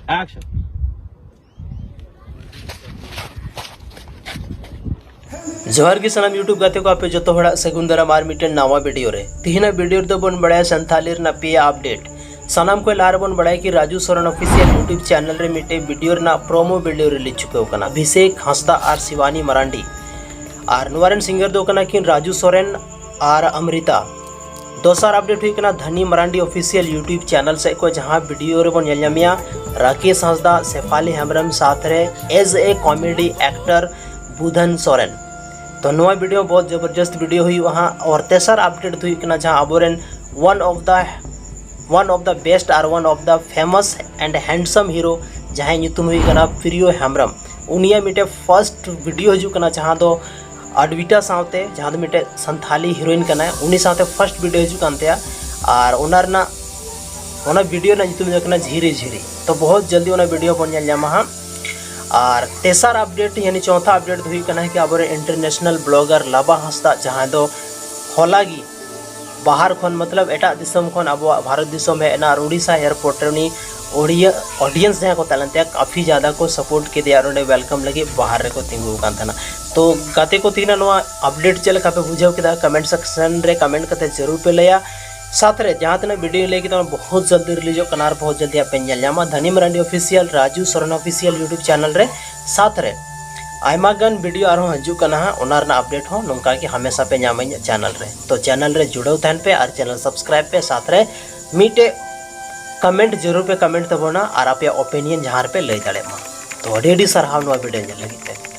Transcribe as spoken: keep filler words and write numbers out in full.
Action. ᱡᱚᱦᱟᱨ ᱜᱮ ᱥᱟᱱᱟᱢ YouTube ᱜᱟᱛᱮ ᱠᱚ, ᱟᱯᱮ ᱡᱚᱛᱚ ᱦᱚᱲᱟᱜ ᱥᱟᱹᱜᱩᱱ ᱫᱟᱨᱟᱢ ᱟᱨ ᱢᱤᱫᱴᱮᱱ ᱱᱟᱣᱟ ᱵᱷᱤᱰᱤᱭᱳ ᱨᱮ᱾ ᱛᱤᱦᱤᱧᱟᱜ ᱵᱷᱤᱰᱤᱭᱳ ᱨᱮᱫᱚ ᱵᱚᱱ ᱵᱟᱲᱟᱭᱟ ᱥᱟᱱᱛᱷᱟᱞᱤ ᱨᱮᱱᱟᱜ ᱯᱮᱭᱟ ᱟᱯᱰᱮᱴ᱾ ᱥᱟᱱᱟᱢ ᱠᱷᱚᱱ ᱞᱟᱦᱟ ᱨᱮᱵᱚᱱ ᱵᱟᱲᱟᱭᱟ ᱠᱤ Raju Soren official YouTube channel ᱨᱮ ᱢᱤᱫᱴᱮᱡ ᱵᱷᱤᱰᱤᱭᱳ ᱨᱮᱱᱟᱜ ᱯᱨᱳᱢᱳ ᱵᱷᱤᱰᱤᱭᱳ ᱨᱤᱞᱤᱡᱽ ᱪᱩᱠᱟᱹᱣ ᱠᱟᱱᱟ ᱚᱵᱷᱤᱥᱮᱠ ᱦᱟᱸᱥᱫᱟ ᱟᱨ ᱥᱤᱵᱟᱱᱤ ᱢᱟᱨᱟᱱᱰᱤ᱾ ᱟᱨ ᱱᱚᱣᱟ ᱨᱮᱱ ᱥᱤᱝᱜᱟᱨ ᱫᱚ ᱠᱟᱱᱟ ᱠᱤᱱ ᱨᱟᱡᱩ ᱥᱚᱨᱮᱱ ᱟᱨ ᱚᱢᱨᱤᱛᱟ᱾ ᱫᱚᱥᱟᱨ ᱟᱯᱰᱮᱴ ᱦᱩᱭᱩᱜ ᱠᱟᱱᱟ Dhani Marandi official YouTube channel ᱥᱮᱫ ᱠᱷᱚᱱ, ᱡᱟᱦᱟᱸ ᱵᱷᱤᱰᱤᱭᱳ ᱨᱮᱵᱚᱱ ᱧᱮᱞ ᱧᱟᱢᱮᱭᱟ ᱨᱟᱠᱮᱥ ᱦᱟᱸᱥᱫᱟ, ᱥᱮᱯᱷᱟᱞᱤ ᱦᱮᱢᱵᱨᱚᱢ ᱥᱟᱛᱷ ᱨᱮ as a comedy actor ᱵᱩᱫᱷᱟᱱ Soren. ᱛᱚ ᱱᱚᱣᱟ ᱵᱷᱤᱰᱤᱭᱳ ᱵᱚᱦᱩᱛ ᱡᱚᱵᱚᱨᱡᱚᱥᱛ ᱵᱷᱤᱰᱤᱭᱳ ᱦᱩᱭᱩᱜᱼᱟ ᱦᱟᱸᱜ᱾ ᱟᱨ ᱛᱮᱥᱟᱨ ᱟᱯᱰᱮᱴ ᱫᱚ ᱦᱩᱭᱩᱜ ᱠᱟᱱᱟ ᱡᱟᱦᱟᱸ ᱟᱵᱚᱨᱮᱱ one of the one of the best R one of the famous and handsome hero, ᱡᱟᱦᱟᱸᱭ ᱧᱩᱛᱩᱢ ᱦᱩᱭᱩᱜ ᱠᱟᱱᱟ ᱯᱨᱤᱭᱚ ᱦᱮᱢᱵᱨᱚᱢ, ᱩᱱᱤᱭᱟᱜ ᱢᱤᱫᱴᱮᱱ ᱯᱷᱟᱨᱥᱴ ᱵᱷᱤᱰᱤᱭᱳ ᱦᱤᱡᱩᱜ ᱠᱟᱱᱟ, ᱡᱟᱦᱟᱸ ᱫᱚ ᱟᱰᱣᱤᱴᱟ ᱥᱟᱶᱛᱮ, ᱡᱟᱦᱟᱸ ᱫᱚ ᱢᱤᱫᱴᱮᱱ ᱥᱟᱱᱛᱷᱟᱞᱤ ᱦᱤᱨᱳᱭᱤᱱ ᱠᱟᱱᱟᱭ, ᱩᱱᱤ ᱥᱟᱶᱛᱮ ᱯᱷᱟᱨᱥᱴ ᱵᱷᱤᱰᱤᱭᱳ ᱦᱤᱡᱩᱜ ᱠᱟᱱ ᱛᱟᱭᱟ᱾ ᱟᱨ ᱚᱱᱟ ᱨᱮᱱᱟᱜ ᱚᱱᱟ ᱵᱷᱤᱰᱤᱭᱳ ᱨᱮᱱᱟᱜ ᱧᱩᱛᱩᱢ ᱫᱚ ᱦᱩᱭᱩᱜ ᱠᱟᱱᱟ ᱡᱷᱤᱨᱤ ᱡᱷᱤᱨᱤ᱾ ᱛᱚ ᱵᱚᱦᱩᱛ ᱡᱚᱞᱫᱤ ᱚᱱᱟ ᱵᱷᱤᱰᱤᱭᱳ ᱵᱚᱱ ᱧᱮᱞ ᱧᱟᱢᱟ ᱦᱟᱸᱜ᱾ ᱟᱨ ᱛᱮᱥᱟᱨ ᱟᱯᱰᱮᱴ ᱭᱟᱱᱤ ᱪᱚᱣᱛᱷᱟ ᱟᱯᱰᱮᱴ ᱫᱚ ᱦᱩᱭᱩᱜ ᱠᱟᱱᱟ ᱠᱤ ᱟᱵᱚᱨᱮᱱ ᱤᱱᱴᱟᱨᱱᱮᱥᱱᱟᱞ ᱵᱞᱚᱜᱟᱨ ᱞᱟᱵᱟ ᱦᱟᱸᱥᱫᱟ, ᱡᱟᱦᱟᱸᱭ ᱫᱚ ᱦᱚᱞᱟ ᱜᱮ ᱵᱟᱦᱟᱨ ᱠᱷᱚᱱ, ᱢᱚᱛᱞᱚᱵ ᱮᱴᱟᱜ ᱫᱤᱥᱚᱢ ᱠᱷᱚᱱ ᱟᱵᱚᱣᱟᱜ ᱵᱷᱟᱨᱚᱛ ᱫᱤᱥᱚᱢ ᱦᱮᱡ ᱮᱱᱟ ᱟᱨ ᱩᱲᱤᱥᱥᱟ ᱮᱭᱟᱨᱯᱳᱨᱴ ᱨᱮ ᱩᱱᱤ ᱚᱰᱤᱭᱟ-, ᱚᱰᱤᱭᱮᱱᱥ ᱡᱟᱦᱟᱸᱭ ᱠᱚ ᱛᱟᱦᱮᱸ ᱞᱮᱱ ᱛᱟᱭᱟ, ᱠᱟᱯᱷᱤ ᱡᱟᱫᱟ ᱠᱚ ᱥᱟᱯᱳᱨᱴ ᱠᱮᱫᱮᱭᱟ ᱟᱨ ᱚᱸᱰᱮ ᱣᱮᱞᱠᱟᱢ ᱞᱟᱹᱜᱤᱫ ᱵᱟᱦᱟᱨ ᱨᱮᱠᱚ ᱛᱤᱸᱜᱩ ᱟᱠᱟᱱ ᱛᱟᱦᱮᱱᱟ᱾ ᱛᱚ ᱜᱟᱛᱮ ᱠᱚ, ᱛᱮᱦᱮᱧᱟᱜ ᱱᱚᱣᱟ ᱟᱯᱰᱮᱴ ᱪᱮᱫ ᱞᱮᱠᱟ ᱯᱮ ᱵᱩᱡᱷᱟᱹᱣ ᱠᱮᱫᱟ? ᱠᱚᱢᱮᱱᱴ ᱥᱮᱠᱥᱚᱱ ᱨᱮ ᱠᱚᱢᱮᱱᱴ ᱠᱟᱛᱮ ᱡᱟᱹᱨᱩᱲ ᱯᱮ ᱞᱟᱹᱭᱟ᱾ ᱥᱟᱛ ᱨᱮ ᱡᱟᱦᱟᱸ ᱛᱤᱱᱟᱹᱜ ᱵᱷᱤᱰᱤᱭᱳ ᱞᱟᱹᱭ ᱠᱮᱫᱟ, ᱚᱱᱟ ᱵᱚᱦᱩᱛ ᱡᱚᱞᱫᱤ ᱨᱤᱞᱤᱡᱚᱜ ᱠᱟᱱᱟ ᱟᱨ ᱵᱚᱦᱩᱛ ᱡᱚᱞᱫᱤ ᱦᱟᱸᱜ ᱯᱮ ᱧᱮᱞ ᱧᱟᱢᱟ Dhani Marandi official, Raju Soren official YouTube channel ᱨᱮ᱾ ᱥᱟᱛ ᱨᱮ ᱟᱭᱢᱟ ᱜᱟᱱ ᱵᱷᱤᱰᱤᱭᱳ ᱟᱨᱦᱚᱸ ᱦᱤᱡᱩᱜ ᱠᱟᱱᱟ ᱦᱟᱸᱜ, ᱚᱱᱟ ᱨᱮᱱᱟᱜ ᱟᱯᱰᱮᱴ ᱦᱚᱸ ᱱᱚᱝᱠᱟ ᱜᱮ ᱦᱟᱢᱮᱥᱟ ᱯᱮ ᱧᱟᱢᱟ ᱤᱧᱟᱹᱜ ᱪᱮᱱᱮᱞ ᱨᱮ᱾ ᱛᱚ ᱪᱮᱱᱮᱞ ᱨᱮ ᱡᱩᱲᱟᱹᱣ ᱛᱟᱦᱮᱱ ᱯᱮ ᱟᱨ ᱪᱮᱱᱮᱞ ᱥᱟᱵᱥᱠᱨᱟᱭᱤᱵ ᱯᱮ, ᱥᱟᱛ ᱨᱮ ᱢᱤᱫᱴᱮᱡ ᱠᱚᱢᱮᱱᱴ ᱡᱟᱹᱨᱩᱲ ᱯᱮ ᱠᱚᱢᱮᱱᱴ ᱛᱟᱵᱚᱱᱟ ᱟᱨ ᱟᱯᱮᱭᱟᱜ ᱚᱯᱤᱱᱤᱭᱚᱱ ᱡᱟᱦᱟᱸ ᱨᱮᱯᱮ ᱞᱟᱹᱭ ᱫᱟᱲᱮᱭᱟᱜ ᱢᱟ᱾ ᱛᱚ ᱟᱹᱰᱤ ᱟᱹᱰᱤ ᱥᱟᱨᱦᱟᱣ ᱱᱚᱣᱟ ᱵᱷᱤᱰᱤᱭᱳ ᱧᱮᱞ ᱞᱟᱹᱜᱤᱫ ᱛᱮ᱾